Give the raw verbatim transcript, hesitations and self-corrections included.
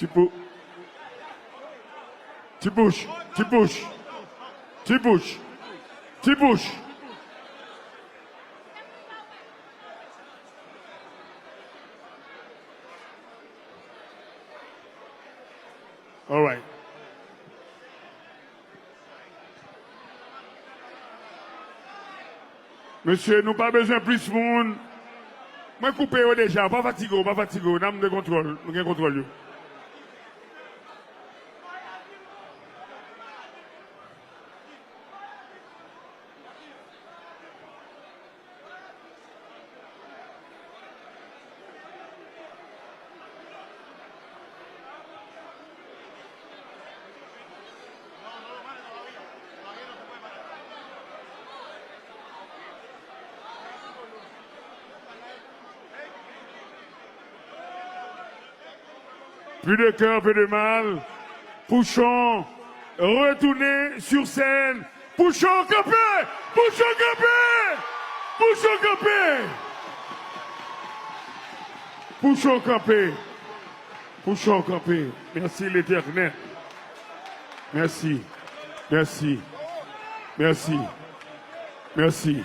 Ti pou. Ti bouch, ti bouch, ti bouch, ti bouch. All right. Mesye, nou pa bezwen plis moun. Mwen koupe yo deja. Pa fatige w, pa fatige w. N ap de kontwòl. Nou gen kontwòl yo. Plus de cœur, peu de mal. Pouchon, retourne sur scène. Pouchon kanpe! Pouchon kanpe! Pouchon kanpe! Pouchon kanpe! Pouchon kanpe! Mèsi Letènèl. Mèsi. Mèsi. Mèsi. Mèsi.